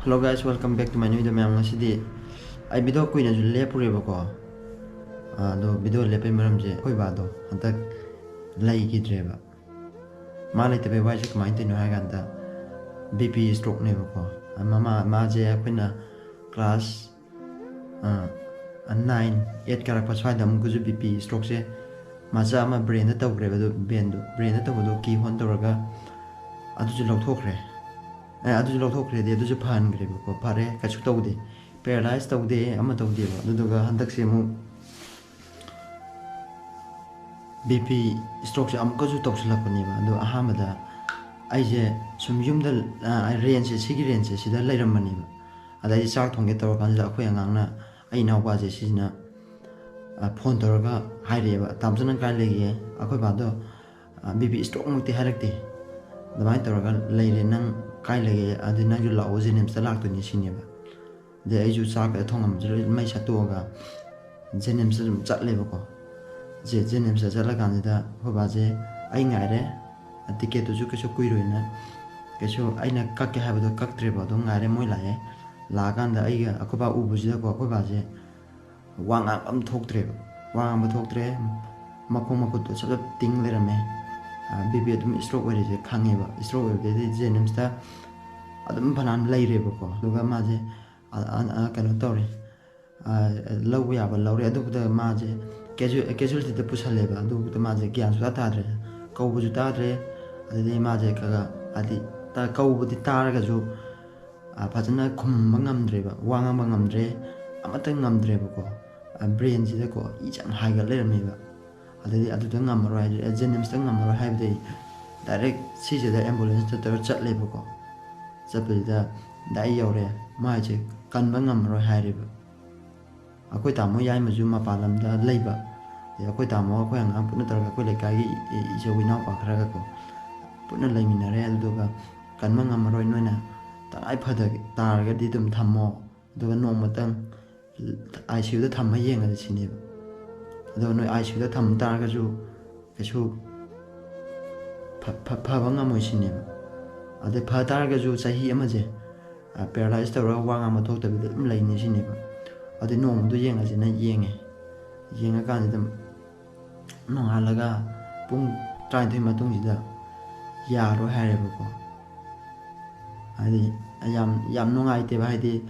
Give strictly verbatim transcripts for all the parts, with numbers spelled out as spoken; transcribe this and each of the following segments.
Hello guys, welcome back to my new video. ꯃꯌꯥꯝ, ꯉꯁꯤꯗꯤ ꯑꯩ ꯚꯤꯗꯤꯑꯣ ꯀꯨꯏꯅꯁꯨ ꯂꯦꯞꯄꯨꯔꯦꯕꯀꯣ꯫ ꯑꯗꯣ ꯚꯤꯗꯤꯑꯣ ꯂꯦꯞꯄꯩ ꯃꯔꯝꯁꯦ, ꯑꯩꯈꯣꯏ ꯕꯥꯗꯣ ꯍꯟꯗꯛ ꯂꯩꯈꯤꯗ꯭ꯔꯦꯕ꯫ ꯃꯥ ꯂꯩꯇꯕꯩ ꯋꯥꯏꯁꯦ ꯀꯃꯥꯏꯅ ꯇꯧꯔꯤꯅꯣ ꯍꯥꯏ ꯀꯥꯟꯗ, ꯕꯤ ꯄꯤ ꯏꯁꯇ꯭ꯔꯣꯛꯅꯦꯕꯀꯣ꯫ ꯃꯃꯥ ꯃꯥꯁꯦ ꯑꯩꯈꯣꯏꯅ ꯀ꯭ꯂꯥꯁ ꯅꯥꯏꯟ ꯑꯦꯠ ꯀꯥꯔꯛꯄ ꯁ꯭ꯋꯥꯏꯗ ꯑꯃꯨꯛꯀꯁꯨ ꯕꯤ ꯄꯤ ꯏꯁꯇ꯭ꯔꯣꯛꯁꯦ ꯃꯆꯥ ꯑꯃ ꯕ꯭ꯔꯦꯟꯗ ꯇꯧꯈ꯭ꯔꯦꯕ꯫ ꯑꯗꯨ ꯕ꯭ꯔꯦꯟꯗꯣ ꯕ꯭ꯔꯦꯟꯗ ꯇꯧꯕꯗꯣ ꯀꯤ ꯍꯣꯟ ꯇꯧꯔꯒ ꯑꯗꯨꯁꯨ ꯂꯧꯊꯣꯛꯈ꯭ꯔꯦ꯫ ꯑꯦ, ꯑꯗꯨꯁꯨ ꯂꯧꯊꯣꯛꯈ꯭ꯔꯦꯗꯤ, ꯑꯗꯨꯁꯨ ꯐꯍꯟꯈ꯭ꯔꯦꯕꯀꯣ꯫ ꯐꯔꯦ, ꯀꯩꯁꯨ ꯇꯧꯗꯦ, ꯄꯦꯔꯥꯂꯥꯏꯁ ꯇꯧꯗꯦ, ꯑꯃ ꯇꯧꯗꯦꯕ꯫ ꯑꯗꯨꯗꯨꯒ ꯍꯟꯗꯛꯁꯦ ꯑꯃꯨꯛ ꯕꯤ ꯄꯤ ꯏꯁꯇ꯭ꯔꯣꯛꯁꯦ ꯑꯃꯨꯛꯀꯁꯨ ꯇꯧꯁꯤꯜꯂꯛꯄꯅꯦꯕ꯫ ꯑꯗꯣ ꯑꯍꯥꯟꯕꯗ ꯑꯩꯁꯦ ꯁꯨꯝ ꯌꯨꯝꯗ, ꯑ, ꯔꯦꯟꯖꯁꯦ, ꯁꯤꯒꯤ ꯔꯦꯟꯖꯁꯦ ꯁꯤꯗ ꯂꯩꯔꯝꯕꯅꯦꯕ꯫ ꯑꯗ ꯑꯩꯁꯦ ꯆꯥꯛ ꯊꯣꯡꯒꯦ ꯇꯧꯔꯀꯥꯟꯁꯤꯗ ꯑꯩꯈꯣꯏ ꯑꯉꯥꯡꯅ, ꯑꯩ ꯏꯅꯥꯎꯄꯥꯁꯦ ꯁꯤꯁꯤꯅ, ꯑ, ꯐꯣꯟ ꯇꯧꯔꯒ ꯍꯥꯏꯔꯛꯑꯦꯕ, "ꯇꯥꯃꯣꯆꯧ, ꯅꯪ ꯀꯥꯏ ꯂꯩꯒꯦ?" ꯑꯩꯈꯣꯏ ꯕꯥꯗꯣ, ꯑ, ꯕꯤ ꯄꯤ ꯏꯁꯇ꯭ꯔꯣꯛꯃꯛꯇꯤ ꯍꯥꯏꯔꯛꯇꯦ, "ꯑꯗꯨꯃꯥꯏꯅ ꯇꯧꯔꯒ ꯂꯩꯔꯦ, ꯅꯪ ꯀꯥꯏ ꯂꯩꯒꯦ? ꯑꯗꯨꯗꯤ ꯅꯪꯁꯨ ꯂꯥꯛꯑꯣ, ꯖꯦꯅꯤꯝꯁꯇ ꯂꯥꯛꯇꯣꯏꯅꯤ" ꯁꯤꯅꯦꯕ꯫ ꯑꯗꯩ ꯑꯩꯁꯨ ꯆꯥꯛꯀ ꯊꯣꯡꯉꯝꯕꯁꯨ ꯂꯣꯏ ꯃꯩ ꯁꯠꯇꯣꯛꯑꯒ ꯖꯦꯅꯤꯝꯁꯇ ꯑꯗꯨꯝ ꯆꯠꯂꯦꯕꯀꯣ꯫ ꯖꯦ-, ꯖꯦꯅꯤꯝꯁꯇ ꯆꯠꯂꯀꯥꯟꯁꯤꯗ ꯑꯩꯈꯣꯏ ꯕꯥꯁꯦ, "ꯑꯩ ꯉꯥꯏꯔꯦ, ꯇꯤꯀꯦꯠꯇꯨꯁꯨ ꯀꯩꯁꯨ ꯀꯨꯏꯔꯣꯏꯅ", ꯀꯩꯁꯨ ꯑꯩꯅ ꯀꯛꯀꯦ ꯍꯥꯏꯕꯗꯣ ꯀꯛꯇ꯭ꯔꯦꯕ, ꯑꯗꯨꯝ ꯉꯥꯏꯔꯦ ꯃꯣꯏ ꯂꯥꯛꯑꯦ꯫ ꯂꯥꯛꯑꯀꯥꯟꯗ ꯑꯩꯒ ꯑꯩꯈꯣꯏ ꯕꯥ ꯎꯕꯁꯤꯗꯀꯣ, ꯑꯩꯈꯣꯏ ꯕꯥꯁꯦ ꯋꯥ ꯉꯥꯡ ꯑꯝ ꯊꯣꯛꯇ꯭ꯔꯦꯕ꯫ ꯋꯥ ꯉꯥꯡꯕ ꯊꯣꯛꯇ꯭ꯔꯦ꯫ ꯃꯈꯣꯡ ꯃꯈꯨꯠꯇꯣ ꯁꯞ ꯁꯞ ꯇꯤꯡ ꯂꯩꯔꯝꯃꯦ꯫ ꯑ, ꯕꯤ ꯄꯤ ꯑꯗꯨꯝ ꯏꯁꯇ꯭ꯔꯣꯛ ꯑꯣꯏꯔꯤꯁꯦ ꯈꯪꯉꯦꯕ꯫ ꯏꯁꯇ꯭ꯔꯣꯛ ꯑꯣꯏꯕꯗꯩꯗꯤ ꯖꯦꯅꯤꯝꯁꯇ ꯑꯗꯨꯝ ꯐꯅꯌꯥꯝ ꯂꯩꯔꯦꯕꯀꯣ꯫ ꯑꯗꯨꯒ ꯃꯥꯁꯦ, ꯑ, ꯑ, ꯑ, ꯀꯩꯅꯣ ꯇꯧꯔꯦ꯫ ꯑ, ꯂꯧꯕ ꯌꯥꯕ ꯂꯧꯔꯦ꯫ ꯑꯗꯨꯕꯨꯗ ꯃꯥꯁꯦ ꯀꯦꯖꯨ-, ꯀꯦꯖꯨꯋꯦꯂꯤꯇꯤꯗ ꯄꯨꯁꯜꯂꯦꯕ꯫ ꯑꯗꯨꯕꯨꯗ ꯃꯥꯁꯦ ꯒ꯭ꯌꯥꯟ ꯁꯨꯡꯇꯥ ꯇꯥꯗ꯭ꯔꯦ꯫ ꯀꯧꯕꯁꯨ ꯇꯥꯗ꯭ꯔꯦ꯫ ꯑꯗꯨꯗꯩ ꯃꯥꯁꯦ ꯈꯔ ꯈꯔ, ꯍꯥꯏꯗꯤ, ꯇ-, ꯀꯧꯕꯗꯤ ꯇꯥꯔꯒꯁꯨ, ꯑ, ꯐꯖꯅ ꯈꯨꯝꯕ ꯉꯝꯗ꯭ꯔꯦꯕ, ꯋꯥ ꯉꯥꯡꯕ ꯉꯝꯗ꯭ꯔꯦ, ꯑꯃꯠꯇ ꯉꯝꯗ꯭ꯔꯦꯕꯀꯣ꯫ ꯑ, ꯕ꯭ꯔꯦꯟꯁꯤꯗꯀꯣ ꯏꯁꯦ ꯌꯥꯝ ꯍꯥꯏꯒꯠ ꯂꯩꯔꯝꯃꯦꯕ꯫ ꯑꯗꯩꯗꯤ ꯑꯗꯨꯗ ꯉꯝꯃꯔꯣꯏ ꯍꯥꯏꯗꯤ, ꯑ, ꯖꯦꯅꯤꯝꯁꯇ ꯉꯝꯃꯔꯣꯏ ꯍꯥꯏꯕꯗꯩ ꯗꯥꯏꯔꯦꯛ ꯁꯤꯁꯤꯗ ꯑꯦꯝꯕꯨꯂꯦꯟꯁꯇ ꯇꯧꯔ ꯆꯠꯂꯦꯕꯀꯣ꯫ ꯆꯠꯄꯁꯤꯗ ꯗꯥꯏꯔꯦꯛ ꯌꯧꯔꯦ, ꯃꯥꯏꯁꯦ ꯀꯟꯕ ꯉꯝꯃꯔꯣꯏ ꯍꯥꯏꯔꯦꯕ꯫ ꯑꯩꯈꯣꯏ ꯇꯥꯃꯣ ꯌꯥꯏꯃꯁꯨ ꯃꯄꯥꯟ ꯂꯝꯗ ꯂꯩꯕ, ꯑꯗꯩ ꯑꯩꯈꯣꯏ ꯇꯥꯃꯣ, ꯑꯩꯈꯣꯏ ꯑꯉꯥꯡ ꯄꯨꯟꯅ ꯇꯧꯔꯒ, ꯑꯩꯈꯣꯏ ꯂꯩꯀꯥꯏꯒꯤ ꯏ-, ꯏꯆꯧ ꯏꯅꯥꯎꯄꯥ ꯈꯔꯒꯀꯣ ꯄꯨꯟꯅ ꯂꯩꯃꯤꯟꯅꯔꯦ꯫ ꯑꯗꯨꯗꯨꯒ, "ꯀꯟꯕ ꯉꯝꯃꯔꯣꯏ, ꯅꯣꯏꯅ ꯇꯉꯥꯏ ꯐꯗ ꯇꯥꯔꯒꯗꯤ ꯑꯗꯨꯝ ꯊꯝꯃꯣ, ꯑꯗꯨꯒ ꯅꯣꯡꯃꯇꯪ ꯑꯥꯏ ꯁꯤ ꯌꯨꯗ ꯊꯝꯃ ꯌꯦꯡꯉꯁꯤ" ꯁꯤꯅꯦꯕ꯫ ꯑꯗꯣ ꯅꯣꯏ ꯑꯥꯏ ꯁꯤ ꯌꯨꯗ ꯊꯝ ꯇꯥꯔꯒꯁꯨ ꯀꯩꯁꯨ ꯐ-, ꯐ-, ꯐꯕ ꯉꯝꯃꯣꯏ ꯁꯤꯅꯦꯕ꯫ ꯑꯗꯩ ꯐ ꯇꯥꯔꯒꯁꯨ ꯆꯍꯤ ꯑꯃꯁꯦ ꯄꯦꯔꯥꯂꯥꯏꯁ ꯇꯧꯔꯒ ꯋꯥ ꯉꯥꯡꯕ ꯊꯣꯛꯇꯕꯤꯗ ꯑꯗꯨꯝ ꯂꯩꯅꯤ ꯁꯤꯅꯦꯕ꯫ ꯑꯗꯨꯗꯤ ꯅꯣꯡꯃꯗꯨ ꯌꯦꯡꯉꯁꯤꯅ ꯌꯦꯡꯉꯦ꯫ ꯌꯦꯡꯉꯀꯥꯟꯁꯤꯗ ꯅꯣꯡꯉꯥꯜꯂꯒ ꯄꯨꯡ ꯇꯔꯥꯅꯤꯊꯣꯏ ꯃꯇꯨꯡꯁꯤꯗ ꯌꯥꯔꯣꯏ ꯍꯥꯏꯔꯦꯕꯀꯣ꯫ ꯍꯥꯏꯗꯤ ꯌꯥꯝ ꯌꯥꯝ ꯅꯨꯡꯉꯥꯏꯇꯦꯕ꯫ ꯍꯥꯏꯗꯤ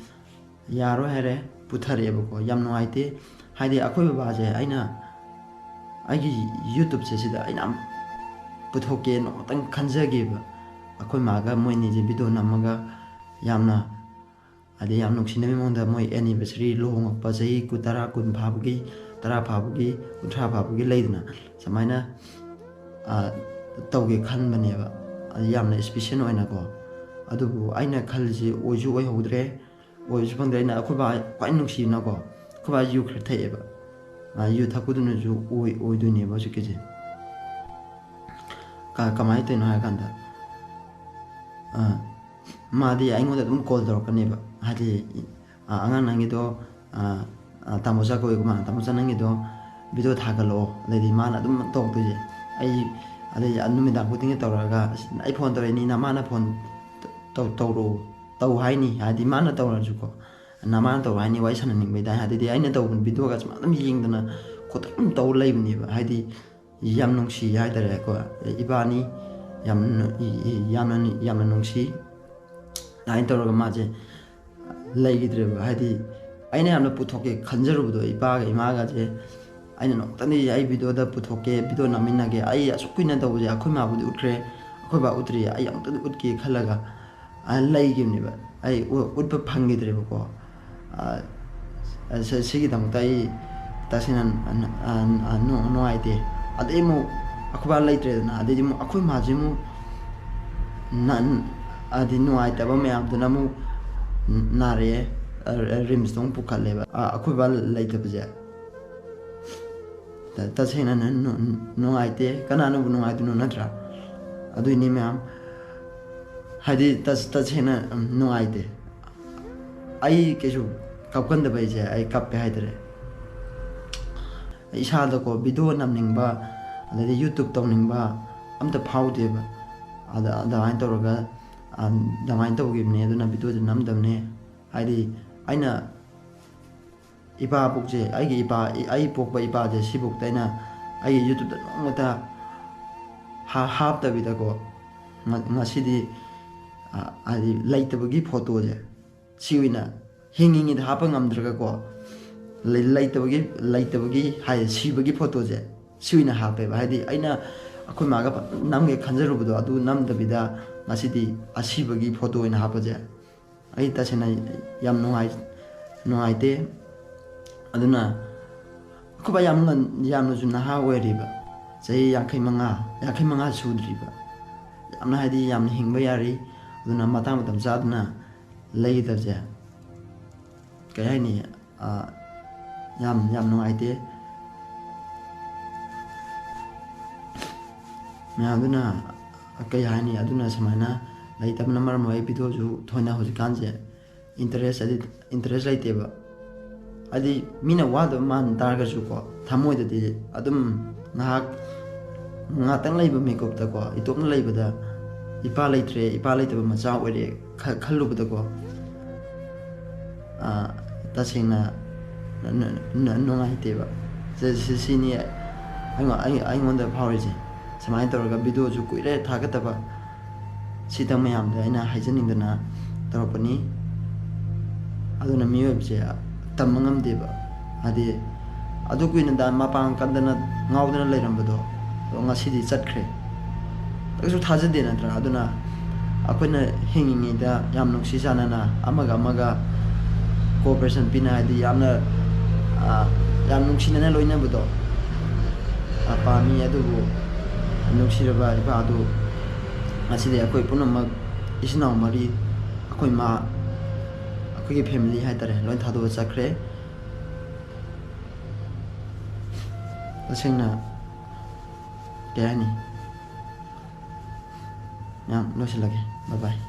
ꯌꯥꯔꯣꯏ ꯍꯥꯏꯔꯦ, ꯄꯨꯊꯔꯛꯑꯦꯕꯀꯣ꯫ ꯌꯥꯝ ꯅꯨꯡꯉꯥꯏꯇꯦ꯫ ꯍꯥꯏꯗꯤ ꯑꯩꯈꯣꯏ ꯕꯕꯥꯁꯦ ꯑꯩꯅ ꯑꯩꯒꯤ YouTubeꯁꯦ ꯁꯤꯗ ꯑꯩꯅ ꯌꯥꯝ ꯄꯨꯊꯣꯛꯀꯦꯅ ꯑꯃꯨꯛꯇꯪ ꯈꯟꯖꯒꯤꯕ꯫ ꯑꯩꯈꯣꯏ ꯃꯥꯒ ꯃꯣꯏ ꯑꯅꯤꯁꯦ ꯚꯤꯗꯤꯑꯣ ꯅꯝꯃꯒ ꯌꯥꯝꯅ, ꯍꯥꯏꯗꯤ ꯌꯥꯝ ꯅꯨꯡꯁꯤꯅꯕꯒꯤ ꯃꯑꯣꯡꯗ ꯃꯣꯏ anniversary, ꯂꯨꯍꯣꯡꯉꯛꯄ ꯆꯍꯤ ꯀꯨꯟ, ꯇꯔꯥ, ꯀꯨꯟ ꯐꯥꯕꯒꯤ, ꯇꯔꯥ ꯐꯥꯕꯒꯤ, ꯀꯨꯟꯊ꯭ꯔꯥ ꯐꯥꯕꯒꯤ ꯂꯩꯗꯅ, ꯁꯨꯃꯥꯏꯅ, ꯑ, ꯇꯧꯒꯦ ꯈꯟꯕꯅꯦꯕ꯫ ꯑꯗꯨ ꯌꯥꯝꯅ special ꯑꯣꯏꯅꯀꯣ꯫ ꯑꯗꯨꯕꯨ ꯑꯩꯅ ꯈꯜꯂꯤꯁꯦ ꯑꯣꯏꯁꯨ ꯑꯣꯏꯍꯧꯗ꯭ꯔꯦ, ꯑꯣꯏꯕꯁꯨ ꯐꯪꯗ꯭ꯔꯦ꯫ ꯑꯩꯅ ꯑꯩꯈꯣꯏ ꯕꯥ ꯈ꯭ꯋꯥꯏ ꯅꯨꯡꯁꯤꯕꯅꯀꯣ, ꯑꯩꯈꯣꯏ ꯕꯥ ꯌꯨ ꯈꯔ ꯊꯛꯑꯦꯕ꯫ ꯃꯥ ꯌꯨ ꯊꯛꯄꯗꯨꯅꯁꯨ ꯑꯣꯏ-, ꯑꯣꯏꯗꯣꯏꯅꯦꯕ ꯍꯧꯖꯤꯛꯀꯤꯁꯦ꯫ ꯀ-, ꯀꯃꯥꯏꯅ ꯇꯧꯔꯤꯅꯣ ꯍꯥꯏꯔꯀꯥꯟꯗ, ꯑ, ꯃꯥꯗꯤ ꯑꯩꯉꯣꯟꯗ ꯑꯗꯨꯝ call ꯇꯧꯔꯛꯀꯅꯦꯕ꯫ ꯍꯥꯏꯗꯤ, "ꯑ, ꯑꯉꯥꯡ ꯅꯪꯒꯤꯗꯣ, ꯑ, ꯑ, ꯇꯥꯃꯣꯆꯥ ꯀꯧꯏꯀꯣ ꯃꯥꯅ, 'ꯇꯥꯃꯣꯆꯥ ꯅꯪꯒꯤꯗꯣ ꯚꯤꯗꯤꯑꯣ ꯊꯥꯒꯠꯂꯛꯑꯣ'", ꯑꯗꯩꯗꯤ ꯃꯥꯅ ꯑꯗꯨꯝ ꯇꯧꯔꯛꯇꯣꯏꯁꯦ꯫ ꯑꯩ, ꯑꯗꯩ ꯅꯨꯃꯤꯗꯥꯡ ꯈꯨꯗꯤꯡꯒꯤ ꯇꯧꯔꯛꯑꯒ, "ꯑꯁ, ꯑꯩ ꯐꯣꯟ ꯇꯧꯔꯛꯏꯅꯤ, ꯅꯃꯥꯅ ꯐꯣꯟ ꯇꯧ-, ꯇꯧꯔꯛꯑꯣ, ꯇꯧ ꯍꯥꯏꯅꯤ", ꯍꯥꯏꯗꯤ ꯃꯥꯅ ꯇꯧꯔꯁꯨꯀꯣ꯫ ꯅꯃꯥꯅ ꯇꯧꯔꯣ ꯍꯥꯏꯅꯤ, ꯋꯥꯔꯤ ꯁꯥꯟꯅꯅꯤꯡꯕꯩ ꯇꯥꯏ꯫ ꯑꯗꯨꯗꯤ ꯑꯩꯅ ꯇꯧꯕ ꯚꯤꯗꯤꯑꯣꯒꯁꯦ ꯃꯥ ꯑꯗꯨꯝ ꯌꯦꯡꯗꯅ ꯈꯣꯠꯇꯅ ꯑꯗꯨꯝ ꯇꯧꯔ ꯂꯩꯕꯅꯦꯕ꯫ ꯍꯥꯏꯗꯤ ꯌꯥꯝ ꯅꯨꯡꯁꯤ ꯍꯥꯏꯇꯥꯔꯦꯀꯣ, ꯏꯕꯥꯅꯤ ꯌꯥꯝ ꯅꯨ-, ꯏ-, ꯏ-, ꯌꯥꯝꯅ, ꯌꯥꯝꯅ ꯅꯨꯡꯁꯤ꯫ ꯑꯗꯨꯃꯥꯏꯅ ꯇꯧꯔꯒ ꯃꯥꯁꯦ ꯂꯩꯈꯤꯗ꯭ꯔꯦꯕ꯫ ꯍꯥꯏꯗꯤ ꯑꯩꯅ ꯌꯥꯝꯅ ꯄꯨꯊꯣꯛꯀꯦ ꯈꯟꯖꯔꯨꯕꯗꯣ, ꯏꯄꯥꯒ ꯏꯃꯥꯒꯁꯦ ꯑꯩꯅ ꯅꯣꯡꯃꯇꯪꯗꯤ ꯑꯩ ꯚꯤꯗꯤꯑꯣꯗ ꯄꯨꯊꯣꯛꯀꯦ, ꯚꯤꯗꯤꯑꯣ ꯅꯝꯃꯤꯟꯅꯒꯦ, ꯑꯩ ꯑꯁꯨꯛ ꯀꯨꯏꯅ ꯇꯧꯕꯁꯦ ꯑꯩꯈꯣꯏ ꯃꯥꯕꯨꯗꯤ ꯎꯠꯈ꯭ꯔꯦ, ꯑꯩꯈꯣꯏ ꯕꯥ ꯎꯠꯇ꯭ꯔꯤ, ꯑꯩ ꯑꯃꯨꯛꯇꯗꯤ ꯎꯠꯀꯦ ꯈꯜꯂꯒ, ꯑ, ꯂꯩꯈꯤꯕꯅꯦꯕ꯫ ꯑꯩ ꯎ-, ꯎꯠꯄ ꯐꯪꯈꯤꯗ꯭ꯔꯦꯕꯀꯣ꯫ ꯑ, ꯑ, ꯁꯤ-, ꯁꯤꯒꯤꯗꯃꯛꯇ ꯑꯩ ꯇꯁꯦꯡꯅ ꯅ-, ꯑ, ꯑ, ꯅꯨ-, ꯅꯨꯡꯉꯥꯏꯇꯦ꯫ ꯑꯗꯩ ꯑꯃꯨꯛ ꯑꯩꯈꯣꯏ ꯕꯥ ꯂꯩꯇ꯭ꯔꯦꯗꯅ, ꯑꯗꯩꯗꯤ ꯑꯃꯨꯛ ꯑꯩꯈꯣꯏ ꯃꯥꯁꯦ ꯑꯃꯨꯛ ꯅ-, ꯍꯥꯏꯗꯤ ꯅꯨꯡꯉꯥꯏꯇꯕ ꯃꯌꯥꯝꯗꯨꯅ ꯑꯃꯨꯛ ꯅꯥꯔꯛꯑꯦ, ꯑ, ꯔꯤꯝꯁꯇ ꯑꯃꯨꯛ ꯄꯨꯈꯠꯂꯦꯕ꯫ ꯑ, ꯑꯩꯈꯣꯏ ꯕꯥ ꯂꯩꯇꯕꯁꯦ ꯇ-, ꯇꯁꯦꯡꯅ ꯅ-, ꯅꯨ-, ꯅꯨꯡꯉꯥꯏꯇꯦ꯫ ꯀꯅꯥꯅꯕꯨ ꯅꯨꯡꯉꯥꯏꯗꯣꯏꯅꯣ, ꯅꯠꯇ꯭ꯔꯥ? ꯑꯗꯨꯏꯅꯤ ꯃꯌꯥꯝ, ꯍꯥꯏꯗꯤ ꯇꯁ-, ꯇꯁꯦꯡꯅ, ꯎꯝ, ꯅꯨꯡꯉꯥꯏꯇꯦ꯫ ꯑꯩ ꯀꯩꯁꯨ ꯀꯞꯀꯟꯗꯕ ꯑꯩꯁꯦ, ꯑꯩ ꯀꯞꯄꯦ ꯍꯥꯏꯇꯥꯔꯦ꯫ ꯏꯁꯥꯗꯀꯣ ꯚꯤꯗꯤꯑꯣ ꯅꯝꯅꯤꯡꯕ, ꯑꯗꯩꯗꯤ YouTube ꯇꯧꯅꯤꯡꯕ ꯑꯝꯇ ꯐꯥꯎꯗꯦꯕ꯫ ꯑꯗ, ꯑꯗꯨꯃꯥꯏꯅ ꯇꯧꯔꯒ ꯑꯗꯨꯃꯥꯏꯅ ꯇꯧꯈꯤꯕꯅꯦ꯫ ꯑꯗꯨꯅ ꯚꯤꯗꯤꯑꯣꯁꯦ ꯅꯝꯗꯕꯅꯦ꯫ ꯍꯥꯏꯗꯤ ꯑꯩꯅ ꯏꯄꯥ ꯄꯣꯛꯁꯦ, ꯑꯩꯒꯤ ꯏꯄꯥ, ꯑꯩ ꯄꯣꯛꯄ ꯏꯄꯥꯁꯦ ꯁꯤꯐꯧꯗ ꯑꯩꯅ ꯑꯩꯒꯤ YouTubeꯇ ꯅꯣꯡꯃꯇ ꯍꯥ-, ꯍꯥꯞꯇꯕꯤꯗꯀꯣ, ꯉ-, ꯉꯁꯤꯗꯤ, ꯑ, ꯍꯥꯏꯗꯤ ꯂꯩꯇꯕꯒꯤ ꯐꯣꯇꯣꯁꯦ, ꯁꯤ ꯑꯣꯏꯅ ꯍꯤꯡꯉꯤꯉꯩꯗ ꯍꯥꯞꯄ ꯉꯝꯗ꯭ꯔꯒꯀꯣ, ꯂꯩ-, ꯂꯩꯇꯕꯒꯤ, ꯂꯩꯇꯕꯒꯤ ꯍꯥꯏ, ꯁꯤꯕꯒꯤ ꯐꯣꯇꯣꯁꯦ ꯁꯤ ꯑꯣꯏꯅ ꯍꯥꯞꯄꯦꯕ꯫ ꯍꯥꯏꯗꯤ ꯑꯩꯅ ꯑꯩꯈꯣꯏ ꯃꯥꯒ ꯐꯖꯅ ꯅꯝꯒꯦ ꯈꯟꯖꯔꯨꯕꯗꯣ ꯑꯗꯨ ꯅꯝꯗꯕꯤꯗ ꯉꯁꯤꯗꯤ ꯑꯁꯤꯕꯒꯤ ꯐꯣꯇꯣ ꯑꯣꯏꯅ ꯍꯥꯞꯄꯁꯦ ꯑꯩ ꯇꯁꯦꯡꯅ ꯌꯥꯝ ꯅꯨꯡꯉꯥꯏ-, ꯅꯨꯡꯉꯥꯏꯇꯦ꯫ ꯑꯗꯨꯅ ꯑꯩꯈꯣꯏ ꯕꯥ ꯌꯥꯝ ꯉꯟ-, ꯌꯥꯝꯅꯁꯨ ꯅꯍꯥ ꯑꯣꯏꯔꯤꯕ, ꯆꯍꯤ ꯌꯥꯡꯈꯩ ꯃꯉꯥ, ꯌꯥꯡꯈꯩ ꯃꯉꯥ ꯁꯨꯗ꯭ꯔꯤꯕ, ꯌꯥꯝꯅ, ꯍꯥꯏꯗꯤ, ꯌꯥꯝꯅ ꯍꯤꯡꯕ ꯌꯥꯔꯤ꯫ ꯑꯗꯨꯅ ꯃꯇꯥꯡ ꯃꯇꯝ ꯆꯥꯗꯅ ꯂꯩꯒꯗꯕꯁꯦ, ꯀꯩ ꯍꯥꯏꯅꯤ, ꯑ, ꯌꯥꯝ, ꯌꯥꯝ ꯅꯨꯡꯉꯥꯏꯇꯦ꯫ ꯃꯌꯥꯝꯗꯨꯅ ꯀꯩ ꯍꯥꯏꯅꯤ, ꯑꯗꯨꯅ ꯁꯨꯃꯥꯏꯅ ꯂꯩꯇꯕꯅ ꯃꯔꯝ ꯑꯣꯏꯔꯒ ꯚꯤꯗꯤꯑꯣꯁꯨ ꯊꯣꯏꯅ ꯍꯧꯖꯤꯛꯀꯥꯟꯁꯦ interest, ꯍꯥꯏꯗꯤ interest ꯂꯩꯇꯦꯕ꯫ ꯍꯥꯏꯗꯤ ꯃꯤꯅ ꯋꯥꯗꯕ ꯃꯥꯟ ꯇꯥꯔꯒꯁꯨꯀꯣ, ꯊꯃꯣꯏꯗꯗꯤ ꯑꯗꯨꯝ ꯉꯥꯏꯍꯥꯛ, ꯉꯥꯏꯍꯥꯛꯇꯪ ꯂꯩꯕ ꯃꯤꯀꯨꯞꯇꯀꯣ, ꯏꯇꯣꯝꯅ ꯂꯩꯕꯗ ꯏꯄꯥ ꯂꯩꯇ꯭ꯔꯦ, ꯏꯄꯥ ꯂꯩꯇꯕ ꯃꯆꯥ ꯑꯣꯏꯔꯦ ꯈ-, ꯈꯜꯂꯨꯕꯗꯀꯣ, ꯑꯥ, ꯇꯁꯦꯡꯅ ꯅ-, ꯅ-, ꯅ-, ꯅꯨꯡꯉꯥꯏꯇꯦꯕ꯫ ꯁꯤ-, ꯁꯤ-, ꯁꯤꯅꯤ ꯑꯩꯉꯣ-, ꯑꯩ-, ꯑꯩꯉꯣꯟꯗ ꯐꯥꯎꯔꯤꯁꯦ꯫ ꯁꯨꯃꯥꯏꯅ ꯇꯧꯔꯒ ꯚꯤꯗꯤꯑꯣꯁꯨ ꯀꯨꯏꯔꯦ ꯊꯥꯒꯠꯇꯕ꯫ ꯁꯤꯗ ꯃꯌꯥꯝꯗ ꯑꯩꯅ ꯍꯥꯏꯖꯅꯤꯡꯗꯅ ꯇꯧꯔꯛꯄꯅꯤ꯫ ꯑꯗꯨꯅ ꯃꯤꯑꯣꯏꯕꯁꯦ ꯇꯝꯕ ꯉꯝꯗꯦꯕ꯫ ꯍꯥꯏꯗꯤ ꯑꯗꯨ ꯀꯨꯏꯅ ꯗꯥ ꯃꯄꯥꯡ ꯀꯟꯗꯅ ꯉꯥꯎꯗꯅ ꯂꯩꯔꯝꯕꯗꯣ, ꯑꯗꯣ ꯉꯁꯤꯗꯤ ꯆꯠꯈ꯭ꯔꯦ꯫ ꯀꯩꯁꯨ ꯊꯥꯖꯗꯦ ꯅꯠꯇ꯭ꯔꯥ? ꯑꯗꯨꯅ ꯑꯩꯈꯣꯏꯅ ꯍꯤꯡꯉꯤꯉꯩꯗ ꯌꯥꯝ ꯅꯨꯡꯁꯤ ꯆꯥꯟꯅꯅ ꯑꯃꯒ ꯑꯃꯒ cooperation ꯄꯤꯅ, ꯍꯥꯏꯗꯤ ꯌꯥꯝꯅ, ꯑ, ꯌꯥꯝ ꯅꯨꯡꯁꯤꯅꯅ ꯂꯣꯏꯅꯕꯗꯣ, ꯑ, ꯄꯥꯝꯃꯤ꯫ ꯑꯗꯨꯕꯨ ꯅꯨꯡꯁꯤꯔꯕ ꯏꯄꯥ ꯑꯗꯨ ꯉꯁꯤꯗꯤ ꯑꯩꯈꯣꯏ ꯄꯨꯝꯅꯃꯛ ꯏꯆꯤꯟ ꯏꯅꯥꯎ ꯃꯔꯤ, ꯑꯩꯈꯣꯏ ꯃꯥ, ꯑꯩꯈꯣꯏꯒꯤ family ꯍꯥꯏꯇꯥꯔꯦ, ꯂꯣꯏ ꯊꯥꯗꯣꯛꯑ ꯆꯠꯈ꯭ꯔꯦ꯫ ꯇꯁꯦꯡꯅ ꯀꯩ ꯍꯥꯏꯅꯤ? ꯌꯥꯝ ꯂꯣꯏꯁꯤꯜꯂꯒꯦ꯫ Bye bye꯫